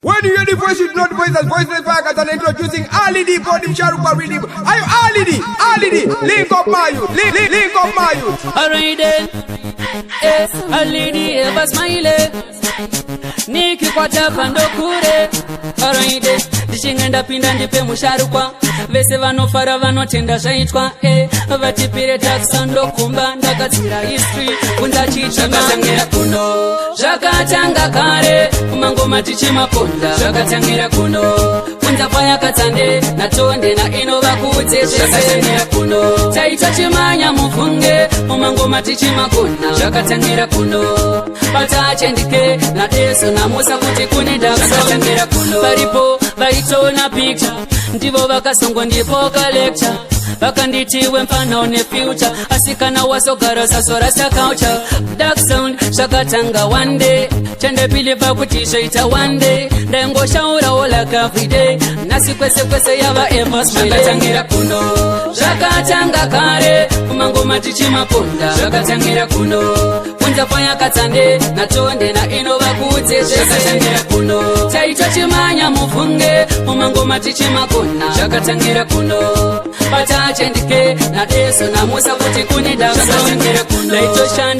When you hear the voice, you do not voice as voiceless fire and introducing Ali D, Body Sharupa Rhythm. Are you Ali D? Ali D, link up my youth, link, link, link up my youth. Alright then, eh, a lady ever smile. Nikikwata kando kure. Alright then, ndichinge ndapinda ndipe musharukwa. Vese vanofara vanotenda zvaitwa, eh, vatipire takisa ndokumba ndakadzira history kunza chichakatangira kuno. Zvakatanga kare kumangoma tichimaponda. Zvakatangira kuno kunza kwayakatsande natonde nainova kudze. Zvakatangira kuno taita chimanya mufunge mumangoma tichimakona. Zvakatangira kuno patachendike nadeso namusa kuti kune zvakatangira kuno. Varipo vaitona picture ndivo vakasongondipoka lecture vakanditi wemfana une future asi kana wasogara sasorasa culture. Dark sound zvakatanga one day chandabelieva kuti zvoita one day ndaingoshaurawo like everyday nhasi kwese kwese yava ever. Zvakatangira kuno, zvakatanga kare kumangoma tichimaponda. Zvakatangira kuno kunza kwayakatsande natonde nainova kudze. Zvakatangira kuno taita chimanya mufunge mumangoma tichimakona. Zvakatangira kuno patachendike nadeso namusa kuti kune. Ndaitoshanda.